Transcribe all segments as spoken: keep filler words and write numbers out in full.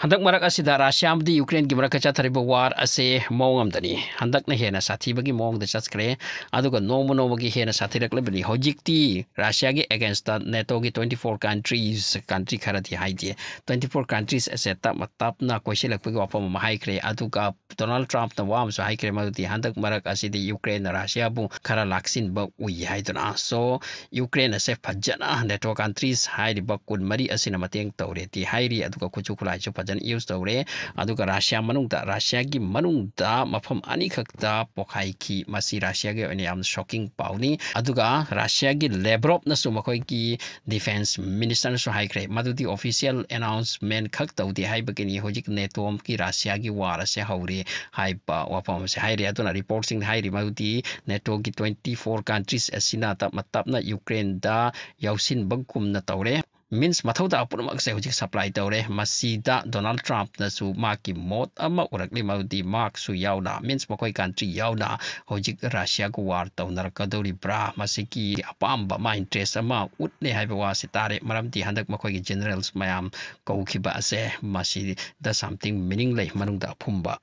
ꯍꯟꯗꯛ ꯃꯔꯛ ꯑꯁꯤꯗ ꯔꯁꯤꯌꯥ ꯑꯃꯗꯤ ꯌꯨꯀ꯭ꯔꯦꯟꯒꯤ ꯃꯔꯛꯇ ꯆꯠꯊꯔꯤꯕ ꯋꯥꯔ ꯑꯁꯦ ꯃꯑꯣꯡ ꯑꯃꯗꯅꯤ꯫ ꯍꯟꯗꯛꯅ ꯍꯦꯟꯅ ꯁꯥꯊꯤꯕꯒꯤ ꯃꯑꯣꯡꯗ ꯆꯠꯈ꯭ꯔꯦ, ꯑꯗꯨꯒ ꯅꯣꯡꯃ ꯅꯣꯡꯃꯒꯤ ꯍꯦꯟꯅ ꯁꯥꯊꯤꯔꯛꯂꯤꯕꯅꯤ꯫ ꯍꯧꯖꯤꯛꯇꯤ ꯔꯁꯤꯌꯥꯒꯤ against ꯅꯦꯇꯣꯒꯤ twenty four countries, country ꯈꯔꯗꯤ ꯍꯥꯏꯗꯦ, twenty four countries ꯑꯁꯦ ꯇꯞꯅ ꯇꯞꯅ ꯀꯣꯏꯁꯤꯜꯂꯛꯄꯒꯤ ꯋꯥꯐꯝ ꯑꯃ ꯍꯥꯏꯈ꯭ꯔꯦ꯫ ꯑꯗꯨꯒ ꯗꯣꯅꯥꯜꯗ ꯇ꯭ꯔꯝꯞꯅ ꯋꯥ ꯑꯃꯁꯨ ꯍꯥꯏꯈ꯭ꯔꯦ, ꯃꯗꯨꯗꯤ ꯍꯟꯗꯛ ꯃꯔꯛ ꯑꯁꯤꯗꯤ ꯌꯨꯀ꯭ꯔꯦꯟꯅ ꯔꯁꯤꯌꯥꯕꯨ ꯈꯔ ꯂꯥꯛꯁꯤꯟꯕ ꯎꯏ ꯍꯥꯏꯗꯨꯅ꯫ So ꯌꯨꯀ꯭ꯔꯦꯟ ꯑꯁꯦ ꯐꯖꯅ ꯅꯦꯇꯣ ꯀꯟꯇ꯭ꯔꯤꯁ ꯍꯥꯏꯔꯤꯕ ꯀꯨꯟꯃꯔꯤ ꯑꯁꯤꯅ ꯃꯇꯦꯡ ꯇꯧꯔꯦꯗꯤ ꯍꯥꯏꯔꯤ, ꯑꯗꯨꯒ ꯈꯨꯠꯁꯨ ꯈꯨꯠꯂꯥꯏꯁꯨ ꯐꯖꯅ ꯌꯨꯁ ꯇꯧꯔꯦ꯫ ꯑꯗꯨꯒ ꯔꯁꯤꯌꯥ ꯃꯅꯨꯡꯗ, ꯔꯁꯤꯌꯥꯒꯤ ꯃꯅꯨꯡꯗ ꯃꯐꯝ ꯑꯅꯤꯈꯛꯇ ꯄꯣꯈꯥꯏꯈꯤ꯫ ꯃꯁꯤ ꯔꯁꯤꯌꯥꯒꯤ ꯑꯣꯏꯅ ꯌꯥꯝꯅ ꯁꯣꯛꯀꯤꯡ ꯄꯥꯎꯅꯤ꯫ ꯑꯗꯨꯒ ꯔꯁꯤꯌꯥꯒꯤ ꯂꯦꯕ꯭ꯔꯣꯞꯅꯁꯨ ꯃꯈꯣꯏꯒꯤ ꯗꯤꯐꯦꯟꯁ ꯃꯤꯅꯤꯁꯇꯔꯅꯁꯨ ꯍꯥꯏꯈ꯭ꯔꯦ, ꯃꯗꯨꯗꯤ ꯑꯣꯐꯤꯁꯤꯌꯦꯜ ꯑꯦꯅꯥꯎꯟꯁꯃꯦꯟ ꯈꯛ ꯇꯧꯗꯦ ꯍꯥꯏꯕꯒꯤꯅꯤ꯫ ꯍꯧꯖꯤꯛ ꯅꯦꯇꯣꯒꯤ ꯔꯁꯤꯌꯥꯒꯤ ꯋꯥꯔ ꯑꯁꯦ ꯍꯧꯔꯦ ꯍꯥꯏꯕ ꯋꯥꯐꯝ ꯑꯁꯦ ꯍꯥꯏꯔꯦ꯫ ꯑꯗꯨꯅ ꯔꯤꯄꯣꯔꯠꯁꯤꯡꯅ ꯍꯥꯏꯔꯤ ꯃꯗꯨꯗꯤ ꯅꯦꯇꯣꯒꯤ twenty four countries ꯑꯁꯤꯅ ꯇꯞꯅ ꯇꯞꯅ ꯌꯨꯀ꯭ꯔꯦꯟꯗ ꯌꯥꯎꯁꯤꯟꯕꯒꯨꯝꯅ ꯇꯧꯔꯦ꯫ ꯃꯤꯟꯁ ꯃꯊꯧꯗꯥ ꯄꯨꯝꯅꯃꯛꯁꯦ ꯍꯧꯖꯤꯛ ꯁꯄ꯭ꯂꯥꯏ ꯇꯧꯔꯦ꯫ ꯃꯁꯤꯗ ꯗꯣꯅꯥꯜꯗ ꯇ꯭ꯔꯝꯞꯅꯁꯨ ꯃꯍꯥꯛꯀꯤ ꯃꯣꯠ ꯑꯃ ꯎꯔꯛꯂꯤ, ꯃꯗꯨꯗꯤ ꯃꯍꯥꯛꯁꯨ ꯌꯥꯎꯅ, ꯃꯤꯟꯁ ꯃꯈꯣꯏ ꯀꯟꯇ꯭ꯔꯤ ꯌꯥꯎꯅ ꯍꯧꯖꯤꯛ ꯔꯁꯤꯌꯥꯒ ꯋꯥꯔ ꯇꯧꯅꯔꯛꯀꯗꯧꯔꯤꯕ꯭ꯔꯥ? ꯃꯁꯤꯒꯤ ꯑꯄꯥꯝꯕ ꯑꯃ, ꯏꯟꯇꯔꯦꯁ ꯑꯃ ꯎꯠꯂꯦ ꯍꯥꯏꯕ ꯋꯥꯁꯤ ꯇꯥꯔꯦ꯫ ꯃꯔꯝꯗꯤ ꯍꯟꯗꯛ ꯃꯈꯣꯏꯒꯤ ꯖꯦꯅꯔꯦꯜꯁ ꯃꯌꯥꯝ ꯀꯧꯈꯤꯕ ꯑꯁꯦ ꯃꯁꯤꯗ something meaning ꯂꯩ, ꯃꯅꯨꯡꯗ ꯑꯐꯨꯝꯕ꯫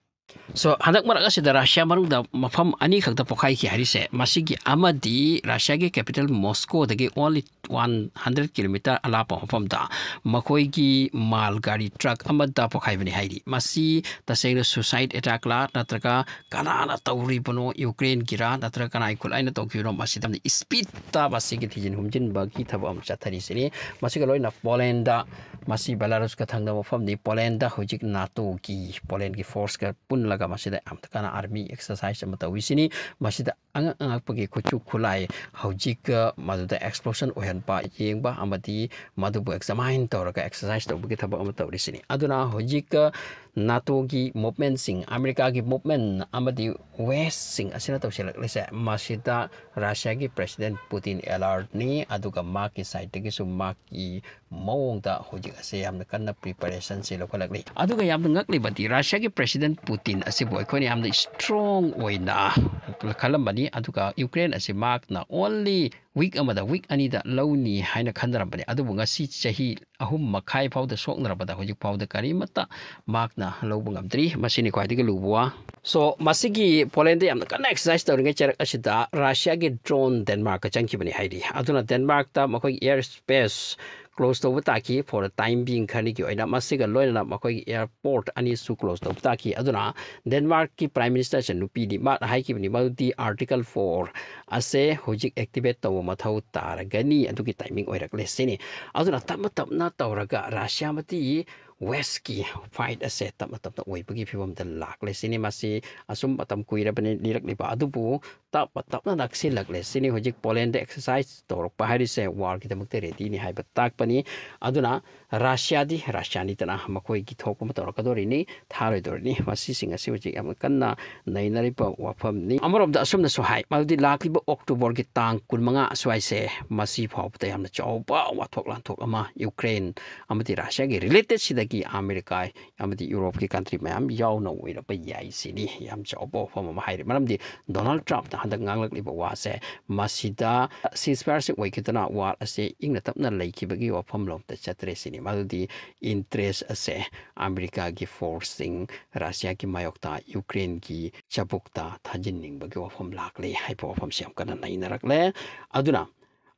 So ꯍꯟꯗꯛ ꯃꯔꯛ ꯑꯁꯤꯗ ꯔꯁꯤꯌꯥ ꯃꯅꯨꯡꯗ ꯃꯐꯝ ꯑꯅꯤꯈꯛꯇ ꯄꯣꯈꯥꯏꯈꯤ ꯍꯥꯏꯔꯤꯁꯦ, ꯃꯁꯤꯒꯤ ꯑꯃꯗꯤ ꯔꯁꯤꯌꯥꯒꯤ ꯀꯦꯄꯤꯇꯦꯜ ꯃꯣꯁꯀꯣꯗꯒꯤ only one hundred kilometer ꯑꯂꯥꯞꯄ ꯃꯐꯝꯗ ꯃꯈꯣꯏꯒꯤ ꯃꯥꯜ ꯒꯥꯔꯤ ꯇ꯭ꯔꯛ ꯑꯃꯗ ꯄꯣꯈꯥꯏꯕꯅꯤ ꯍꯥꯏꯔꯤ꯫ ꯃꯁꯤ ꯇꯁꯦꯡꯅ suicide attack ꯂꯥ ꯅꯠꯇ꯭ꯔꯒ ꯀꯅꯥꯅ ꯇꯧꯔꯤꯕꯅꯣ, ꯌꯨꯀ꯭ꯔꯦꯟꯒꯤꯔꯥ ꯅꯠꯇ꯭ꯔꯒ ꯀꯅꯥꯒꯤ ꯈꯨꯠꯂꯥꯏꯅ ꯇꯧꯈꯤꯕꯅꯣ, ꯃꯁꯤꯗ ꯏꯁꯄꯤꯠꯇ ꯃꯁꯤꯒꯤ ꯊꯤꯖꯤꯟ ꯍꯨꯝꯖꯤꯟꯕꯒꯤ ꯊꯕꯛ ꯑꯃ ꯆꯠꯊꯔꯤꯁꯤꯅꯤ꯫ ꯃꯁꯤꯒ ꯂꯣꯏꯅ ꯄꯣꯂꯦꯟꯗ, ꯃꯁꯤ ꯕꯦꯂꯥꯔꯨꯁꯀ ꯊꯪꯅꯕ ꯃꯐꯝꯅꯤ, ꯄꯣꯂꯦꯟꯗ ꯍꯧꯖꯤꯛ ꯅꯥꯇꯣꯒꯤ, ꯄꯣꯂꯦꯟꯒꯤ ꯐꯣꯔꯁꯀ ꯄꯨꯜꯂꯒ ꯃꯁꯤꯗ ꯌꯥꯝ ꯀꯟꯅ ꯑꯥꯔꯃꯤ ꯑꯦꯛꯁꯔꯁꯥꯏꯁ ꯑꯃ ꯇꯧꯔꯤꯁꯤꯅꯤ꯫ ꯃꯁꯤꯗ ꯑꯉꯛ ꯑꯉꯛꯄꯒꯤ ꯈꯨꯠꯁꯨ ꯈꯨꯠꯂꯥꯏ ꯍꯧꯖꯤꯛ, ꯑ, ꯃꯗꯨꯗ ꯑꯦꯛꯁꯄ꯭ꯂꯣꯁꯟ ꯑꯣꯏꯍꯟꯕ, ꯌꯦꯡꯕ ꯑꯃꯗꯤ ꯃꯗꯨꯕꯨ ꯑꯦꯛꯖꯥꯃꯥꯏꯟ ꯇꯧꯔꯒ ꯑꯦꯛꯁꯔꯁꯥꯏꯁ ꯇꯧꯕꯒꯤ ꯊꯕꯛ ꯑꯃ ꯇꯧꯔꯤꯁꯤꯅꯤ꯫ ꯑꯗꯨꯅ ꯍꯧꯖꯤꯛ, ꯑ, ꯅꯥꯇꯣꯒꯤ ꯃꯨꯞꯃꯦꯟꯁꯤꯡ, ꯑꯃꯦꯔꯤꯀꯥꯒꯤ ꯃꯨꯞꯃꯦꯟ ꯑꯃꯗꯤ ꯋꯦꯁꯁꯤꯡ ꯑꯁꯤꯅ ꯇꯧꯁꯤꯜꯂꯛꯂꯤꯁꯦ, ꯃꯁꯤꯗ ꯔꯁꯤꯌꯥꯒꯤ ꯄ꯭ꯔꯦꯁꯤꯗꯦꯟ ꯄꯨꯇꯤꯟ ꯑꯦꯂꯥꯔꯠꯅꯤ, ꯑꯗꯨꯒ ꯃꯍꯥꯛꯀꯤ ꯁꯥꯏꯠꯇꯒꯤꯁꯨ ꯃꯍꯥꯛꯀꯤ ꯃꯑꯣꯡꯗ ꯍꯧꯖꯤꯛ ꯑꯁꯦ ꯌꯥꯝꯅ ꯀꯟꯅ ꯄ꯭ꯔꯤꯄꯦꯔꯦꯁꯟꯁꯦ ꯂꯧꯈꯠꯂꯛꯂꯤ꯫ ꯑꯗꯨꯒ ꯌꯥꯝꯅ ꯉꯛꯂꯤꯕꯗꯤ ꯔꯁꯤꯌꯥꯒꯤ ꯄ꯭ꯔꯦꯁꯤꯗꯦꯟ ꯄꯨꯇꯤꯟ ꯑꯁꯤꯕꯨ ꯑꯩꯈꯣꯏꯅ ꯌꯥꯝꯅ ꯏꯁꯇ꯭ꯔꯣꯡ ꯑꯣꯏꯅ ꯈꯜꯂꯝꯕꯅꯤ꯫ ꯑꯗꯨꯒ ꯌꯨꯀ꯭ꯔꯦꯟ ꯑꯁꯤ ꯃꯍꯥꯛꯅ only week ꯑꯃꯗ, week ꯑꯅꯤꯗ ꯂꯧꯅꯤ ꯍꯥꯏꯅ ꯈꯟꯅꯔꯝꯕꯅꯤ꯫ ꯑꯗꯨꯕꯨ ꯉꯁꯤ ꯆꯍꯤ ꯑꯍꯨꯝ ꯃꯈꯥꯏ ꯐꯥꯎꯗ ꯁꯣꯛꯅꯔꯕꯗ ꯍꯧꯖꯤꯛ ꯐꯥꯎꯗ ꯀꯔꯤꯃꯠꯇ ꯃꯍꯥꯛꯅ ꯂꯧꯕ ꯉꯝꯗ꯭ꯔꯤ꯫ ꯃꯁꯤꯅꯤ ꯈ꯭ꯋꯥꯏꯗꯒꯤ ꯂꯨꯕ ꯋꯥ꯫ So, ꯃꯁꯤꯒꯤ ꯄꯣꯂꯦꯟꯗ ꯌꯥꯝꯅ ꯀꯟꯅ exercise ꯇꯧꯔꯤꯉꯩ ꯆꯔꯛ ꯑꯁꯤꯗ ꯔꯁꯤꯌꯥꯒꯤ drone ꯗꯦꯟꯃꯥꯔꯛꯀ ꯆꯪꯈꯤꯕꯅꯤ ꯍꯥꯏꯔꯤ꯫ ꯑꯗꯨꯅ ꯗꯦꯟꯃꯥꯔꯛꯇ ꯃꯈꯣꯏꯒꯤ air space close ꯇꯧꯕ ꯇꯥꯈꯤ for the time being, ꯈꯔꯅꯤꯒꯤ ꯑꯣꯏꯅ꯫ ꯃꯁꯤꯒ ꯂꯣꯏꯅꯅ ꯃꯈꯣꯏꯒꯤ airport ꯑꯅꯤꯁꯨ close ꯇꯧꯕ ꯇꯥꯈꯤ꯫ ꯑꯗꯨꯅ ꯗꯦꯟꯃꯥꯔꯛꯀꯤ Prime Ministerꯁꯦ ꯅꯨꯄꯤꯅꯤ꯫ ꯃꯥꯅ ꯍꯥꯏꯈꯤꯕꯅꯤ, ꯃꯗꯨꯗꯤ Article four ꯑꯁꯦ ꯍꯧꯖꯤꯛ activate ꯇꯧꯕ ꯃꯊꯧ ꯇꯥꯔꯒꯅꯤ, ꯑꯗꯨꯒꯤ timing ꯑꯣꯏꯔꯛꯂꯦ ꯁꯤꯅꯤ꯫ ꯑꯗꯨꯅ ꯇꯞꯅ ꯇꯞꯅ ꯇꯧꯔꯒ ꯔꯁꯤꯌꯥ ꯑꯃꯗꯤ Westꯀꯤ fight ꯑꯁꯦ ꯇꯞꯅ ꯇꯞꯅ ꯑꯣꯏꯕꯒꯤ ꯐꯤꯕꯝꯗ ꯂꯥꯛꯂꯦ ꯁꯤꯅꯤ꯫ ꯃꯁꯤ ꯑꯁꯨꯝ ꯃꯇꯝ ꯀꯨꯏꯔꯕꯅꯤ ꯂꯤꯔꯛꯂꯤꯕ, ꯑꯗꯨꯕꯨ ꯇꯞꯅ ꯇꯞꯅ ꯅꯛꯁꯤꯜꯂꯛꯂꯦ ꯁꯤꯅꯤ꯫ ꯍꯧꯖꯤꯛ ꯄꯣꯂꯦꯟꯗ exercise ꯇꯧꯔꯛꯄ ꯍꯥꯏꯔꯤꯁꯦ warꯒꯤꯗꯃꯛꯇ readyꯅꯤ ꯍꯥꯏꯕ ꯇꯥꯛꯄꯅꯤ꯫ ꯑꯗꯨꯅ ꯔꯁꯤꯌꯥꯗꯤ ꯔꯁꯤꯌꯥꯅꯤꯗꯅ ꯃꯈꯣꯏꯒꯤ ꯊꯣꯛꯄ ꯑꯃ ꯇꯧꯔꯛꯀꯗꯣꯔꯤꯅꯤ, ꯊꯥꯔꯣꯏꯗꯣꯔꯤꯅꯤ꯫ ꯃꯁꯤꯁꯤꯡ ꯑꯁꯤ ꯍꯧꯖꯤꯛ ꯌꯥꯝꯅ ꯀꯟꯅ ꯅꯩꯅꯔꯤꯕ ꯋꯥꯐꯝꯅꯤ꯫ ꯑꯃꯔꯣꯝꯗ ꯑꯁꯨꯝꯅꯁꯨ ꯍꯥꯏ, ꯃꯗꯨꯗꯤ ꯂꯥꯛꯂꯤꯕ Octoberꯒꯤ ꯇꯥꯡ ꯀꯨꯟꯃꯉꯥ ꯑꯁ꯭ꯋꯥꯏꯁꯦ, ꯃꯁꯤ ꯐꯥꯎꯕꯗ ꯌꯥꯝꯅ ꯆꯥꯎꯕ ꯋꯥꯊꯣꯛ ꯂꯥꯟꯊꯣꯛ ꯑꯃ ꯌꯨꯀ꯭ꯔꯦꯟ ꯑꯃꯗꯤ ꯔꯁꯤꯌꯥꯒꯤ related ꯁꯤꯗꯒꯤ ꯑꯃꯦꯔꯤꯀꯥ ꯑꯃꯗꯤ ꯌꯨꯔꯣꯞꯀꯤ country ꯃꯌꯥꯝ ꯌꯥꯎꯅ ꯑꯣꯏꯔꯛꯄ ꯌꯥꯏ ꯁꯤꯅꯤ꯫ ꯌꯥꯝ ꯆꯥꯎꯕ ꯋꯥꯐꯝ ꯑꯃ ꯍꯥꯏꯔꯤ꯫ ꯃꯔꯝꯗꯤ ꯗꯣꯅꯥꯜꯗ ꯇ꯭ꯔꯝꯞꯅ ꯍꯟꯗꯛ ꯉꯥꯡꯂꯛꯂꯤꯕ ꯋꯥꯁꯦ, ꯃꯁꯤꯗ ceasefire ꯁꯦ ꯑꯣꯏꯈꯤꯗꯨꯅ war ꯑꯁꯦ ꯏꯪꯅ ꯇꯞꯅ ꯂꯩꯈꯤꯕꯒꯤ ꯋꯥꯐꯝꯂꯣꯝꯗ ꯆꯠꯇ꯭ꯔꯦ ꯁꯤꯅꯤ꯫ ꯃꯗꯨꯗꯤ interest ꯑꯁꯦ ꯑꯃꯦꯔꯤꯀꯥꯒꯤ forceꯁꯤꯡ ꯔꯁꯤꯌꯥꯒꯤ ꯃꯥꯌꯣꯛꯇ ꯌꯨꯀ꯭ꯔꯦꯟꯒꯤ ꯆꯕꯨꯛꯇ ꯊꯥꯖꯤꯟꯅꯤꯡꯕꯒꯤ ꯋꯥꯐꯝ ꯂꯥꯛꯂꯦ ꯍꯥꯏꯕ ꯋꯥꯐꯝꯁꯤ ꯌꯥꯝ ꯀꯟꯅ ꯅꯩꯅꯔꯛꯂꯦ꯫ ꯑꯗꯨꯅ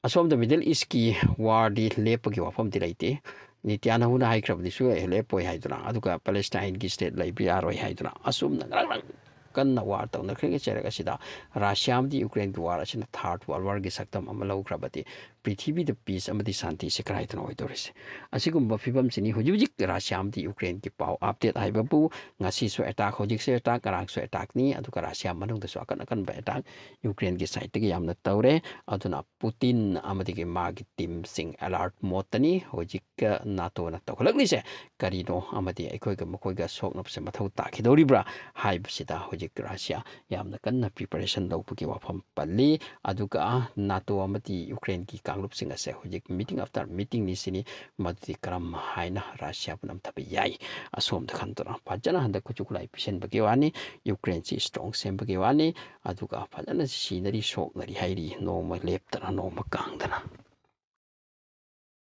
ꯑꯁꯣꯝꯗ Middle Eastꯀꯤ warꯗꯤ ꯂꯦꯞꯄꯒꯤ ꯋꯥꯐꯝꯗꯤ ꯂꯩꯇꯦ꯫ ꯅꯤꯇꯤꯌꯥꯅꯍꯨꯅ ꯍꯥꯏꯈ꯭ꯔꯕꯗꯤ ꯁꯨꯡꯂꯦꯞ ꯂꯦꯞꯄꯣꯏ ꯍꯥꯏꯗꯨꯅ, ꯑꯗꯨꯒ Palestineꯒꯤ state ꯂꯩꯕ ꯌꯥꯔꯣꯏ ꯍꯥꯏꯗꯨꯅ꯫ ꯑꯁꯨꯝꯅ ꯉꯔꯪ ꯉꯔꯪ ꯀꯟꯅ war ꯇꯧꯅꯈ꯭ꯔꯤꯉꯩ ꯆꯩꯔꯛ ꯑꯁꯤꯗ ꯔꯁꯤꯌꯥ ꯑꯃꯗꯤ ꯌꯨꯀ꯭ꯔꯦꯟꯒꯤ war ꯑꯁꯤꯅ third world warꯒꯤ ꯁꯛꯇꯝ ꯑꯃ ꯂꯧꯈ꯭ꯔꯕꯗꯤ ꯄ꯭ꯔꯤꯊꯤꯕꯤꯗ peace ꯑꯃꯗꯤ ꯁꯥꯟꯇꯤꯁꯦ ꯀꯗꯥꯏꯗꯅꯣ ꯑꯣꯏꯗꯣꯔꯤꯁꯦ? ꯑꯁꯤꯒꯨꯝꯕ ꯐꯤꯕꯝꯁꯤꯅꯤ ꯍꯧꯖꯤꯛ ꯍꯧꯖꯤꯛ ꯔꯁꯤꯌꯥ ꯑꯃꯗꯤ ꯌꯨꯀ꯭ꯔꯦꯟꯒꯤ ꯄꯥꯎ update ꯍꯥꯏꯕꯕꯨ꯫ ꯉꯁꯤꯁꯨ attack, ꯍꯧꯖꯤꯛꯁꯨ attack, ꯉꯔꯥꯡꯁꯨ attackꯅꯤ, ꯑꯗꯨꯒ ꯔꯁꯤꯌꯥ ꯃꯅꯨꯡꯗꯁꯨ ꯑꯀꯟ ꯑꯀꯟꯕ attack ꯌꯨꯀ꯭ꯔꯦꯟꯒꯤ sideꯇꯒꯤ ꯌꯥꯝꯅ ꯇꯧꯔꯦ꯫ ꯑꯗꯨꯅ ꯄꯨꯇꯤꯟ ꯑꯃꯗꯤ ꯃꯥꯒꯤ teamꯁꯤꯡ alert modeꯇꯅꯤ꯫ ꯍꯧꯖꯤꯛ NATOꯅ ꯇꯧꯈꯠꯂꯛꯂꯤꯁꯦ ꯀꯔꯤꯅꯣ, ꯑꯃꯗꯤ ꯑꯩꯈꯣꯏꯒ ꯃꯈꯣꯏꯒ ꯁꯣꯛꯅꯕꯁꯦ ꯃꯊꯧ ꯇꯥꯈꯤꯗꯧꯔꯤꯕ꯭ꯔꯥ ꯍꯥꯏꯕꯁꯤꯗ ꯍꯧꯖꯤꯛ ꯍꯧꯖꯤꯛ ꯔꯁꯤꯌꯥ ꯌꯥꯝꯅ ꯀꯟꯅ preparation ꯂꯧꯕꯒꯤ ꯋꯥꯐꯝ ꯄꯜꯂꯤ꯫ ꯑꯗꯨꯒ ꯅꯥꯇꯣ ꯑꯃꯗꯤ ꯌꯨꯀ꯭ꯔꯦꯟꯒꯤ ꯀꯥꯡꯂꯨꯞꯁꯤꯡ ꯑꯁꯦ ꯍꯧꯖꯤꯛ meeting after meeting ꯅꯤ ꯁꯤꯅꯤ, ꯃꯗꯨꯗꯤ ꯀꯔꯝ ꯍꯥꯏꯅ ꯔꯁꯤꯌꯥꯕꯨ ꯅꯝꯊꯕ ꯌꯥꯏ꯫ ꯑꯁꯣꯝꯗ ꯈꯟꯗꯨꯅ ꯐꯖꯅ ꯍꯟꯗꯛ ꯈꯨꯠꯁꯨ ꯈꯨꯠꯂꯥꯏ ꯄꯤꯁꯟꯕꯒꯤ ꯋꯥꯅꯤ, ꯌꯨꯀ꯭ꯔꯦꯟꯁꯤ strong ꯁꯦꯝꯕꯒꯤ ꯋꯥꯅꯤ, ꯑꯗꯨꯒ ꯐꯖꯅ ꯁꯤꯅꯔꯤ, ꯁꯣꯛꯅꯔꯤ ꯍꯥꯏꯔꯤ, ꯅꯣꯡꯃ ꯂꯦꯞꯇꯅ ꯅꯣꯡꯃ ꯀꯥꯡꯗꯅ꯫